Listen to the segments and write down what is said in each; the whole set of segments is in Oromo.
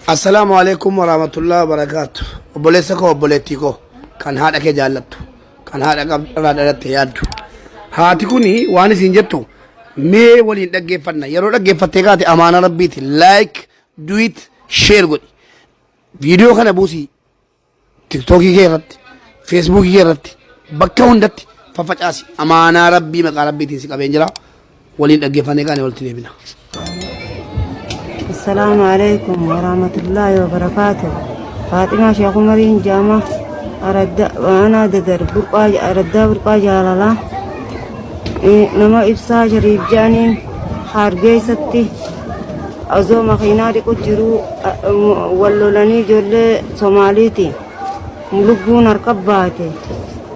Assalaamu alaikum warahmatullahi wabarakaatu. Obboleessa koo, obboleettii koo, kan haadha kee jaallattu, kan haadha irraa dhalatte yaaddu. Haati kun waan isin jettu mee waliin dhaggeeffanna. Yeroo dhaggeeffattee kaate amaana rabbiiti. Like, do it, share godhi. Viidiyoo kana buusii tiktookii kee irratti, feesbuukii kee irratti, bakka hundatti faffacaasi. Amaanaa rabbii maqaa rabbiitiin si qabeen jira. Waliin dhaggeeffannee kaane walitti deebina. Assalaamu alaikum warahmatullaahi wabarakaatu. Faaximaa Sheekh Umariin Jaama aradda aanaa dadar burqaa araddaa burqaa jaalalaa nama ibsaa Shariif jedhaniin Hargeessatti osoo makiinaa dhiqu jiruu wal lolanii ijoollee Somaaliiti lubbuun harka baate.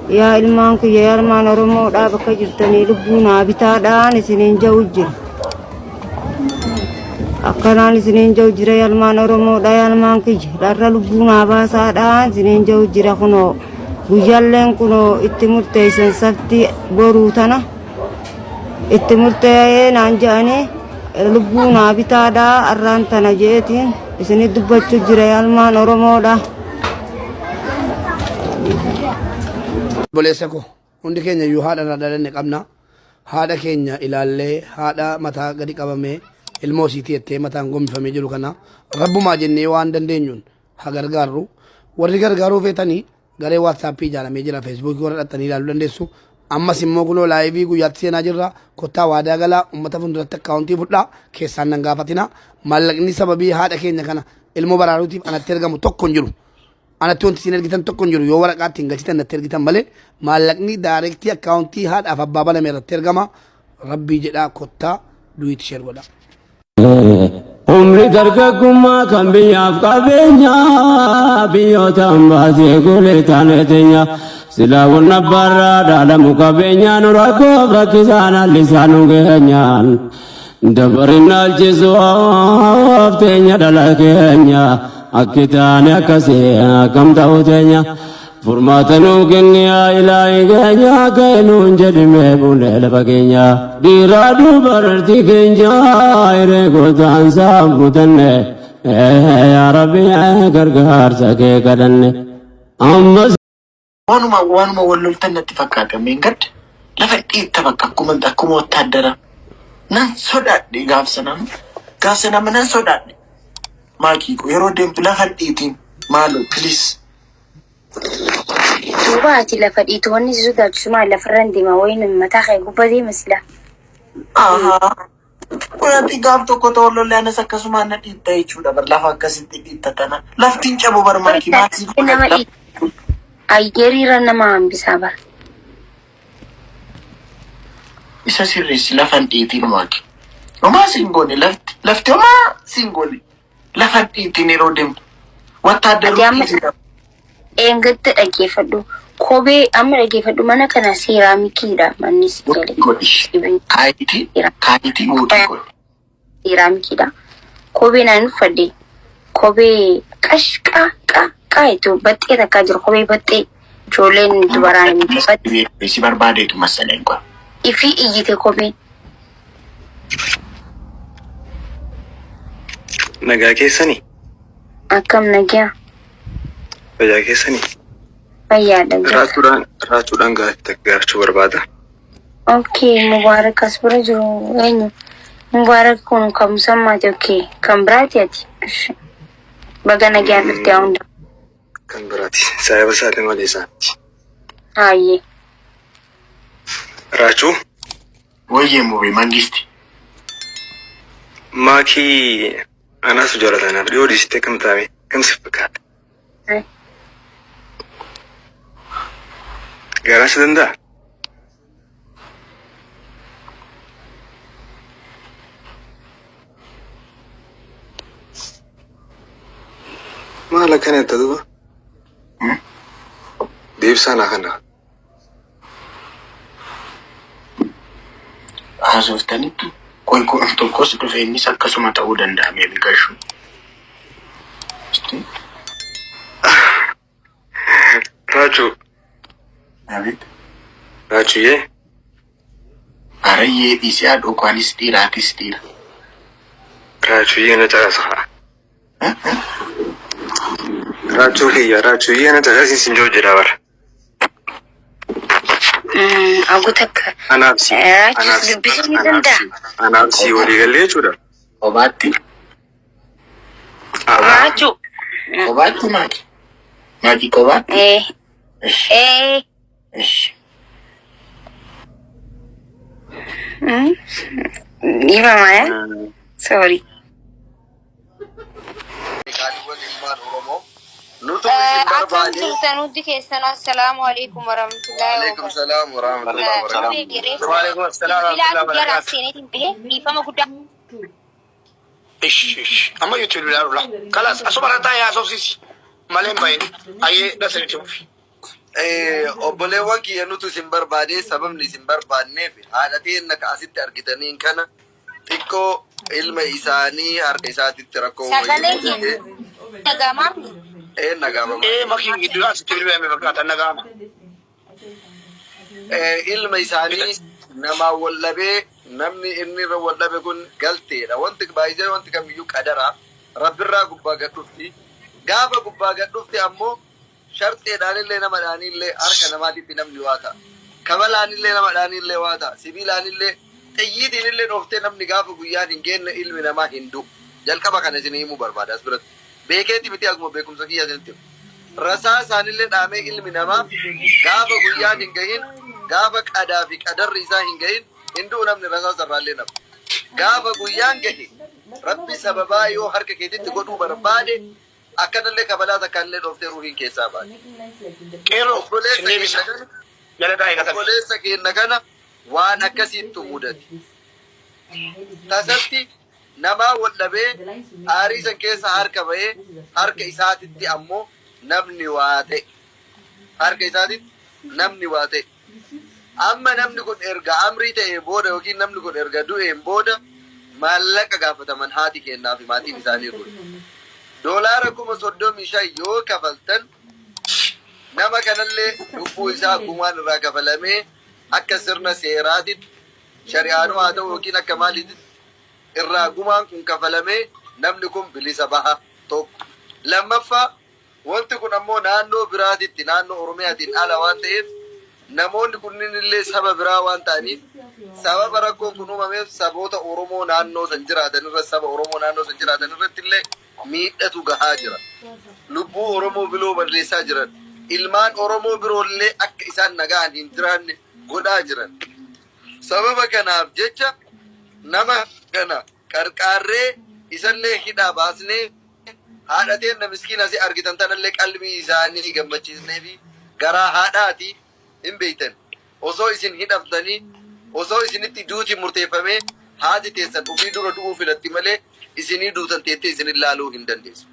Yaa ilmaan kiyya, yaa ilmaan Oromoodhaa, bakka jirtanii lubbuu naa bitaadhaan isiniin ja'u jira. Akkanaan isiniin ja'u jira, yaa ilmaan Oromoodhaa, yaa ilmaan kiyya dharra lubbuu naa baasaadhaan isiniin ja'u jira. Kunoo guyyaalleen kunoo itti murteessan, sabti boruu tana itti murteeyee naan ja'anii lubbuu naa bitaadhaa arraan tana je'eetiin isinit dubbachuu jira, yaa ilmaan Oromoodhaa. Obboleessa koo, hundi keenya iyyuu haadha irraa dhalanne qabna. Haadha keenya ilaallee, haadha mataa gadi qabamee ilmoo isiitii jettee mataan gombifamee jiru kana rabbumaa jennee waan dandeenyuun haa gargaarru. Warri gargaaruu feetanii garee waatsaappii ijaaramee jira. Feesbuukii warra dhattanii ilaaluu dandeessu. Ammas immoo kunoo laayivii guyyaatti seenaa jirra. Kottaa waadaa galaa, uummata fuulduratti akkaawuntii fudhaa, keessaan nan gaafatina. Maallaqni sababii haadha keenya kana ilmoo baraaruutiif anatti ergamu tokko hin jiru. Anatti wanti isin ergitan tokko hin jiru, yoo waraqaa ittiin galchitan natti ergitan malee maallaqni daarektii akkaawuntii haadhaaf abbaa baname irratti ergama. Rabbii jedhaa kottaa du'iitti sheer godhaa. Umri dargaggummaa kan biyyaaf qabeenya biyyoota hambaasee golee taane teenya silaa wanna abbaarraa dhaalamu qabeenya nu rakkoof rakkisaan allisaa nu geenyaan dabarin dhaalchisuuf teenya dhala keenya akki taane akkasii akkam ta'u teenya. Furmaata nuu kenni yaa ilaahi keenya, ka'e nuun jedhimee bulee lafa keenya. Dhiiraa dubartii keenya hiree gootaan isaan kutanne, yaa Rabbi gargaarsa kee kadhanne. Ammas. Waanuma wal loltan natti fakkaata meengadda lafa dhiitta bakka akkuma wattaaddara nan sodaadhe gaaf sana, gaaf sana nan sodaadhe. Maakii koo, yeroo deemtu lafa dhiitiin maaloo, please. Duuba ati lafa dhiitu wanni si sodaachisu maal? Lafarra hin deema wayiin mataa kee gubbaa deema sila. Ahaa. Ati gaaf tokko ta'u lollee anas akkasumaan na dhiitta jechuudha bar, lafa akkasitti dhiitta tana. Lafti hin cabu bar, maakii maasii Nama dhiitta. Ayyeriirra nama hambisaa bara. Isa sirreessi, lafa hin dhiitiin maakii. Homaa siin goone lafti homaa siin goone. Lafa hin dhiitiin yeroo deemtu. Ati amma Wattaaddaruu eengatta dhaggeeffadhu. Kophee amma dhaggeeffadhu, mana kana seeraamikiidha manni si gale. Godhi. Kaayitii kaayitii guutuu godhi. Seeraamikiidha. Kophee naan uffadhe kophee qash qaa qaa qaa jettu baxxee takkaa jiru, kophee baxxee ijoolleen dubaraan baxxee Si barbaadeetu masaleen kun. Ifii iyyite kopheen. Nagaa keessanii? Akkam, nagaa? Fayyaa keessanii? Fayyaadha jira. Raachuudhaan gaaffii takka gaafachuu barbaada. Okay, Mubaarak as bira jiru eenyu? Mubaarak kun kan musammaati, okay. Kan biraati ati? Ishi. Baga nagaan dhufte haa hunda. Kan biraati. Saayiba isaati malee isaati. Haayye. Raachuu. Wayyee mubee mangisti. Maakii anaas jaallatanaaf dhiyoo dhiisitee kam taa'ame kam si fakkaata? Garaa si danda'a? Maal akkana jetta duuba? Deebisaa naa kana. Haasoftanitti qoy kun tokkos dhufe, innis akkasuma ta'uu danda'a meebi gashu. Raachuu. Abeet. Raachuyyee. Arayyee dhiisee haadhoo koo, anis dhiira atis dhiira. Raachuyyee na caqasa. Raachuu kiyya raachuu kiyya na caqasiin sin jiru jira bara. Agu takka. Anaaf si. Raachus Anaaf si. dubbisuu ni Anaaf danda'a. si. Anaaf si walii galee jechuudha. Kophaatti. Raachuu. Kophaatti maaki. Maaki kophaatti. Eh. Ish. Eh. Ish. Dhiifama eh. Sorry. Qaaliiwwan ilmaan Oromoo nutu isin Akkam barbaade. jirtan hundi keessan assalaamu alaikum warahmatullahi Waalaikum salaam warahmatullahi wabarakatuh. Waalaikum assalam warahmatullahi Bilbilaatu jalaa wabarakatuh. seeneetiin bahe dhiifama guddaa. Ish ish. Amma yuutuub bilbilaa dhula. Kalas asuma irra taa'ee haasofsiisi. Malee hin bahin. Ayyee dasanitti fufi. Obboleewwan kiyya nutu isin barbaade sababni isin barbaanneef haadha teenna ka asitti argitaniin kana xiqqoo ilma isaanii harka isaatitti rakkoo wayii Sagalee mudate. keenya dhaga'amaa? Ee nagaama. Ee makiin gidduu asitti bilbilame fakkaata nagaama. Ilma isaanii namaa wal dhabee namni inni irra wal dhabe kun galteedha. Wanti baay'ee wanti kamiyyuu qadara rabbirraa gubbaa gad dhufti. Gaafa gubbaa gad dhufti ammoo sharxeedhaanillee nama dhaanillee harka namaatitti namni waa ta'a. Kabalaanillee nama dhaanillee waa ta'a. Sibiilaanillee xiyyiitiinillee dhooftee namni gaafa guyyaan hin geenne ilmi namaa hin du'u. Jalqaba kana isin himuu barbaada as biratti. Beekeeti miti akkuma beekumsa kiyya isinitti himu. Rasaa isaanillee dhaamee ilmi namaa gaafa guyyaan hin gahin gaafa qadaa fi qadarri isaa hin gahin hin du'u namni rasaa sarraallee nama. Gaafa guyyaan gahe rabbi sababaa yoo harka keetitti godhuu barbaade akkanallee kabalaa takkaallee dhooftee ruuhiin keessaa baate. Qeerroo Obboleessa sin deebisa. keenya kana Jala taa'ee katabe. obboleessa keenya kana waan akkasiittu mudate. Tasatti namaa wal dhabee aarii san keessa harka bahee harka isaatitti ammoo namni waa ta'e. Harka isaatitti namni waa ta'e. Amma namni kun erga amrii ta'ee booda yookiin namni kun erga du'een booda maallaqa gaafataman haati kennaa fi maatiin isaanii kun. $35,000 yoo kafaltan nama kanallee lubbuu isaa gumaan irraa kafalamee akka sirna seeraatitti shari'aanuu haa ta'u yookiin akka maaliitti irraa gumaan kun kafalamee namni kun bilisa baha tokko. Lammaffaa wanti kun ammoo naannoo biraatitti naannoo Oromiyaatiin ala waan ta'eef namoonni kunniin illee saba biraa waan ta'aniif sababa rakkoon kun uumameef saboota Oromoo naannoo san jiraatan irra saba Oromoo naannoo san jiraatan irratti illee miidhatu gahaa jira. Lubbuu Oromoo biroo balleessaa jiran. Ilmaan Oromoo biroollee akka isaan nagaan hin jiraanne godhaa jiran. Sababa kanaaf jecha nama kana qarqaarree isallee hidhaa baasnee haadha teenna miskiina si argitan tanallee qalbii isaanii gammachiisnee fi garaa haadhaati hin beektan. Osoo isin hidhamtanii osoo isinitti duuti murteeffamee haati teessan ofii dura du'uu filatti malee isinii duutan teettee isin ilaaluu hin dandeessu.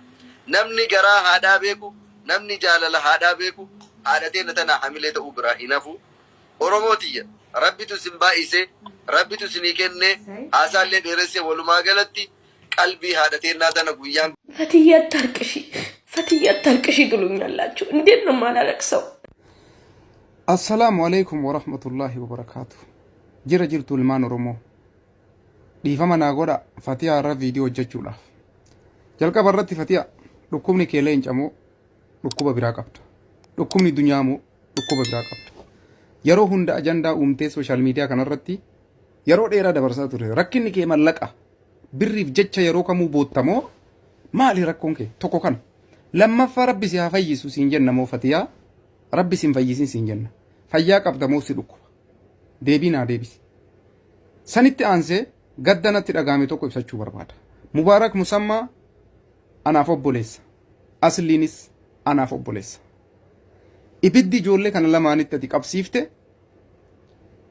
Namni garaa haadhaa beeku, namni jaalala haadhaa beeku, haadha teenna tana hamilee ta'uu biraa hin hafu. Oromoo tiyya rabbitu isin baay'ise, rabbitu isinii kenne, haasaallee dheeresse walumaa galatti qalbii haadha teennaa tana guyyaan ፈትዬ አታልቅሺ፣ ፈትዬ አታልቅሺ ትሉኛላችሁ። እንዴት ነው የማላለቅሰው? Assalaamu alaikum warahmatullaahi wabarakaatu. Jira jirtu ilmaan Oromoo. Dhiifama naa godha Fatiyaa irra viidiyoo hojjechuudhaaf. Jalqaba irratti Fatiyaa dhukkubni kee leenca moo dhukkuba biraa qabda? Dhukkubni dunyaa moo dhukkuba biraa qabda? Yeroo hunda ajandaa uumtee social media kanarratti yeroo dheeraa dabarsaa ture. Rakkinni kee mallaqa. Birriif jecha yeroo kamuu boottamoo maali rakkoon kee? Tokko kana. Lammaffaa rabbi si haa fayyisu siin jenna moo Fatiyaa? Rabbi si hin fayyisin siin jenna. Fayyaa qabda moo si dhukkuba? Deebii naa deebisi. Sanitti aansee gadda natti dhagahame tokko ibsachuu barbaada. Mubaarak Musammaa anaaf obboleessa. Asliinis anaaf obboleessa. Ibiddi ijoollee kana lamaanitti ati qabsiifte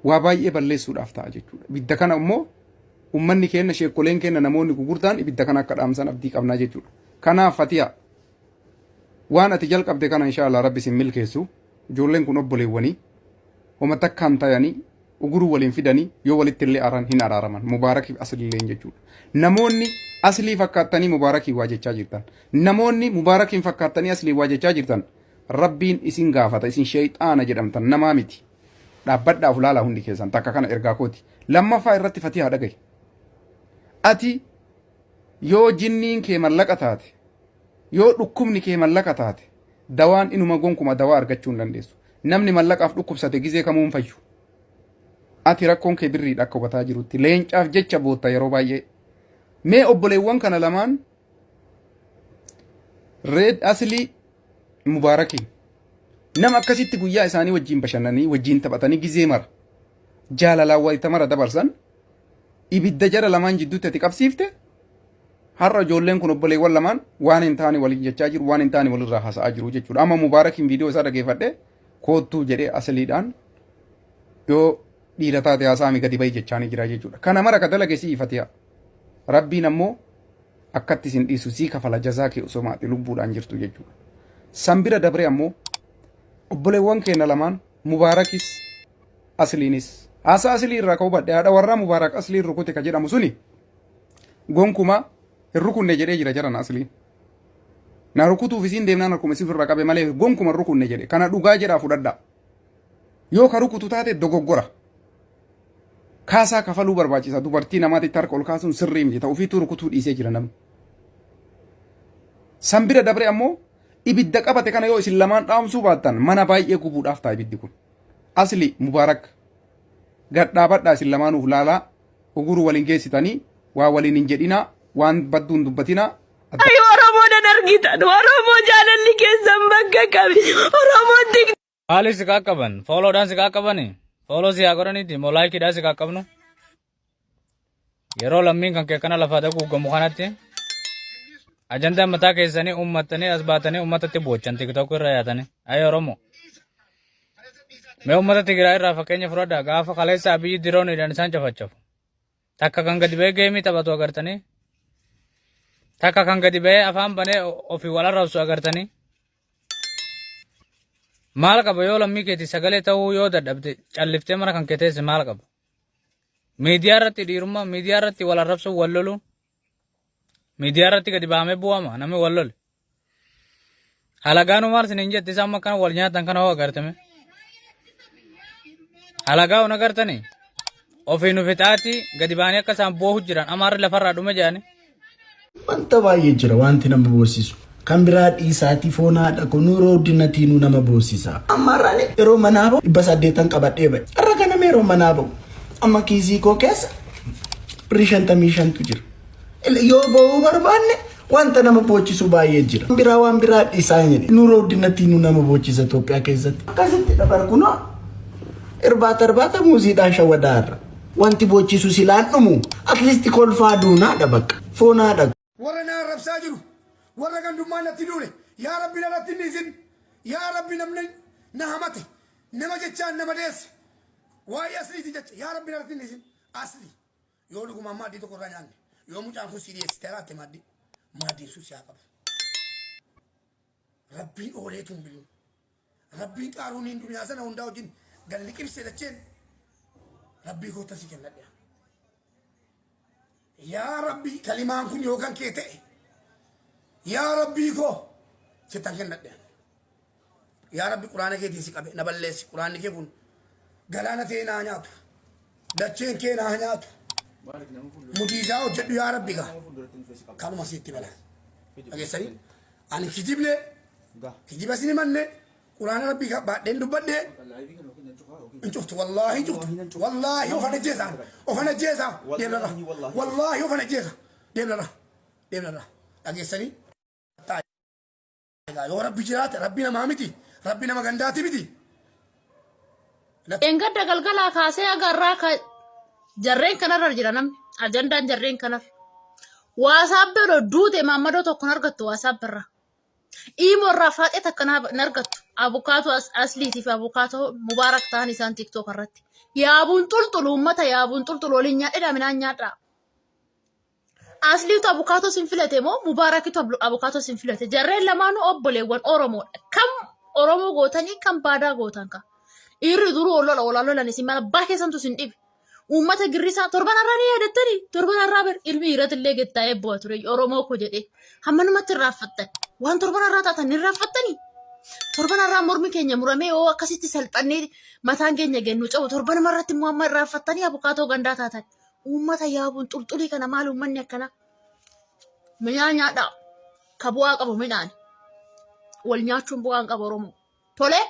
waa baay'ee balleessuudhaaf ta'a jechuudha. Ibidda kana immoo uummanni keenya sheekkoleen keenya namoonni gugurdaan ibidda kana akka dhaamsan abdii qabnaa jechuudha. Kanaaf Fatiyaa waan ati jalqabde kana inshaallah rabbi sin milkeessu. Ijoolleen kun obboleewwanii homa takkaan tayanii uguruu waliin fidanii yoo walitti illee aran hin araaraman Mubaarakiif Aslilleen jechuudha. Namoonni Aslii fakkaattanii Mubaarakii waa jechaa jirtan. Namoonni Mubaarakiin fakkaattanii Aslii waa jechaa jirtan. Rabbiin isin gaafata isin sheeyxaana jedhamtan namaa miti. Dhaabbadhaaf laalaa hundi keessan takka kana ergaa kooti. Lammaffaa irratti Fatihaa dhagahi. Ati yoo jinniin kee mallaqa taate Yoo dhukkubni kee mallaqa taate dawaan inuma gonkuma dawaa argachuu hin dandeessu. Namni mallaqaaf dhukkubsate gizee kamuu hin fayyu. Ati rakkoon kee birriidha akka hubataa jirutti. Leencaaf jecha bootta yeroo baay'ee. Mee obboleewwan kana lamaan Reed Aslii Mubaarakiin nama akkasitti guyyaa isaanii wajjin bashannanii wajjin taphatanii gizee mara jaalalaan wayita mara dabarsan ibidda jara lamaan jidduutti ati qabsiifte har'a ijoolleen kun obboleewwan lamaan waan hin taane waliin jechaa jiru waan hin taane walirraa haasa'aa jiru jechuudha. Amma Mubaarakiin viidiyoo isaa dhageeffadhe koottuu jedhee asliidhaan yoo dhiira taate haasaami gadi bahi jechaanii jira jechuudha. Kana mara ka dalage si ifatiya. Rabbiin ammoo akkatti isin dhiisu sii kafala jazaa kee osoo maati lubbuudhaan jirtu jechuudha. San bira dabree ammoo obboleewwan keenya lamaan Mubaarakis Asliinis haasaa Aslii irraa ka hubadhe haadha warraa Mubaarak Asliin rukute ka jedhamu suni gonkumaa hin rukunne jedhee jira jaran Asliin. Na rukutuuf isiin deemnaan harkuma isii ofirraa qabe malee gonkuma hin rukunne jedhe kana dhugaa jedhaa fudhadhaa. Yoo ka rukutu taate dogoggora. Kaasaa kafaluu barbaachisa. Dubartii namaatitti harka ol kaasuun sirrii miti. Ta ofiituu rukutuu dhiisee jira namni. San bira dabre ammoo ibidda qabate kana yoo isin lamaan dhaamsuu baattan mana baay'ee gubuudhaaf ta'a ibiddi kun. Asli Mubaarak gad dhaabadhaa isin lamaanuuf laalaa uguruu waliin geessitanii waa waliin hin jedhinaa waan badduu hin dubbatinaa. Ay Oromoo nan argitan Oromoo jaalalli keessan bakka qabi Oromoon tik Maaliif si qaqqaban? Fooloodhaan si qaqqabani? Fooloo si haa godhaniiti moo laayikiidhaan si qaqqabnu? Yeroo lammiin kan kee kana lafaa daguuggamu kanatti ajandaa mataa keessanii uummattanii as baatanii uummatatti boochan tiktok irra yaatanii. Ayii Oromoo. Mee uummata Tigraay irraa fakkeenya fudhadhaa gaafa kaleessa Abiyyi dirooniidhaan isaan cafacafu. Takka kan gadi ba'ee geemii taphatu agartanii. Takka kan gadi ba'ee afaan banee ofii wal arrabsu agartanii. Maal qaba yoo lammii keetii sagalee ta'uu yoo dadhabde calliftee mana kan kee teesse maal qaba? Miidiyaa irratti dhiirummaa miidiyaa irratti wal arrabsuun wal loluun miidiyaa irratti gadi bahamee bu'ama namni wal lole. Halagaanuu maal isin hin jette isaan akkana wal nyaatan kana hoo agartame. Halagaa hon agartanii ofii nu fixaati gadi ba'anii akka isaan boohu jiran amaarri lafarraa dhume jedhanii. Wanta baay'ee jira wanti nama boosisu. Kan biraa dhiisaatii foon haadha koo nuuroo guddinatiinuu nama boosisa. Amma har'aan yeroo manaa ba'u 800 qabadhee ba'e. Har'a ganama yeroo manaa ba'u amma kiisii koo keessa birrii 55tu jira. Yoo ba'uu barbaanne wanta nama boochisu baay'ee jira. Waan biraa waan biraa dhiisaa hin jedhe. Nuuroo guddinatiinuu nama boochisa Itoophiyaa keessatti. Akkasitti dabar kunoo irbaata irbaata muuziidhaan shawwadaa har'a. Wanti boochisu silaan dhumu. At least kolfaa duunaadha bakka. Foon haadha. Warra na arrabsaa jiru, warra gandummaan natti duule, yaa Rabbi narratti hin dhiisin. Yaa Rabbi namni na hamate, nama jechaan na madeesse, waa'ee asliitiin jecha, yaa Rabbi narratti hin dhiisin. Asli yoo dhugumaan maaddii tokko irraa nyaanne, yoo mucaan kun si dhiyeessite raatte maaddii, maaddiin sun si haa qabu. Rabbiin ooleetu hin bilu. Rabbiin qaaruuniin duniyaa sana hundaa wajjin gad liqimse dacheen Rabbii koottan si kennadhe. Yaa Rabbii kalimaan kun yoo kan kee ta'e yaa Rabbii koo sittan kennadhe. Yaa Rabbi quraana keetiin si qabe na balleessi quraanni kee kun galaana ta'ee naa nyaatu dacheen kee naa nyaatu mujiizaa hojjedhu yaa Rabbi gaa kanuma sitti bala. Dhageessanii ani kijibne Kijiba isin himanne quraana rabbii ka baadheen dubbadhe hin cuftu wallaahi hin cuftu wallaahi ofan ajjeesa ofan ajjeesa deemnarra wallaahi ofan ajjeesa deemnarra deemnarra dhageessanii yoo rabbi jiraate rabbi namaa miti rabbi nama gandaati miti. Dheengadda galgalaa kaasee haga har'aa ka jarreen kanarra jira namni. Ajandaan jarreen kanarra. Waasaabbii odoo duute maammadoo tokko hin argattu waasaabbii irraa. Iimo irraa faaxee takka hin argattu. Abukaatoo asliitii fi abukaatoo mubaarak ta'an isaan tiktook irratti. Yaabuun xulxulu uummata yaabuun xulxulu waliin nyaadhedha midhaan nyaadhaa. Asliitu abukaatoo sin filate moo mubaarakitu abukaatoo sin filate? Jarreen lamaanuu obboleewwan Oromoodha. Kam Oromoo gootanii kam baadaa gootan ka? Dhiirri duruu ol lola olaa lolan isin maal abbaa keessantu isin dhibe. Uummata girrisaa torban har'aa ni yaadattanii torban har'aa bar ilmi dhiiratillee gad taa'ee bu'a ture Oromoo koo jedhee hammanumatti irraanfattan waan torban har'aa taatan ni irraanfattanii torban har'aa mormi keenya muramee yoo akkasitti salphannee mataan keenya gennu cabu torban irratti immoo amma irraanfattanii abukaatoo gandaa taatan uummata yaabuun xulxulii kana maal uummanni akkanaa minyaa nyaadhaa. Ka bu'aa qabu midhaan. Wal nyaachuun bu'aa hin qabu Oromoo. Tole.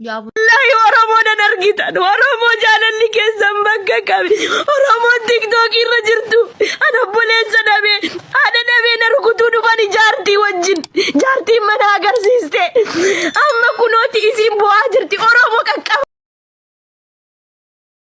Yaa Wallaahi Oromoo nan argitan. Oromoo jaalalli keessan bakka qabi. Oromoon tiktookii irra jirtu. An obboleessa dhabee haadha dhabee na rukutuu dhufani jaartii wajjin. Jaartiin mana agarsiiste. Amma